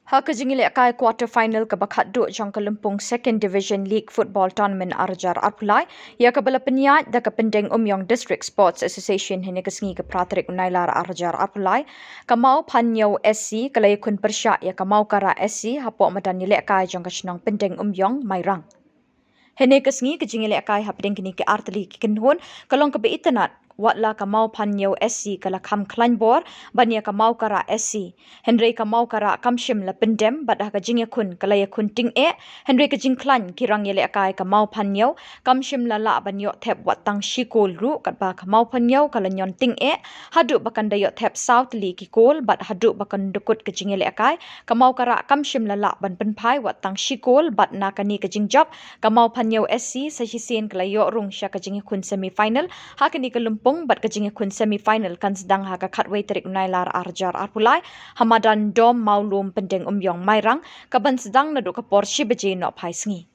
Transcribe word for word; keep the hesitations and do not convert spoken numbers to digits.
Ha ka jingïalehkai quarter final kaba khatduh jong ka lympung Second Division League Football Tournament ar hajar arphew lai, ïa kaba la pynïaid da ka Pyndengumiong District Sports Association, hynne ka sngi ka phra tarik u Nailar ar hajar arphew lai, ka Mawphanñiew S C ka la ïakhun pyrshah ïa ka Mawkara S C hapoh madan ïalehkai jong ka shnong Pyndengumiong, Mairang. Hynne ka sngi ka jingïalehkai hapdeng kine ki artylli ki kynhun ka long kaba itynnad, watla ka Mawphanñiew S C ka la kham khlaiñ bor ban ïa ka Mawkara S C. Hynrei ka Mawkara kam shym la pyndem bad ha ka jingïakhun ka la ïakhun tyngeh, hynrei ka jingkhlaiñ ki rangïalehkai ka Mawphanñiew kam shym la lah ban ïoh thep wat tang shi kol ruh, katba ka Mawphanñiew ka la ñion tyngeh haduh ba kan da ïoh thep saw tylli ki kol, bad haduh ba kan da kut ka jingïalehkai ka Mawkara kam shym la lah ban pynphai wat tang shi kol, bad na kane ka jingjop ka Mawphanñiew S C sa shisien ka la ïoh rung sha ka jingïakhun semi final ha kane ka lympung, bad ka jingïakhun semi final kan sdang ha ka khatwei tarik u Nailar ar hajar arphew lai ha madan Dom Mawlum, Pyndengumiong, Mairang, kaban sdang naduh ka por shi baje nohphai sngi.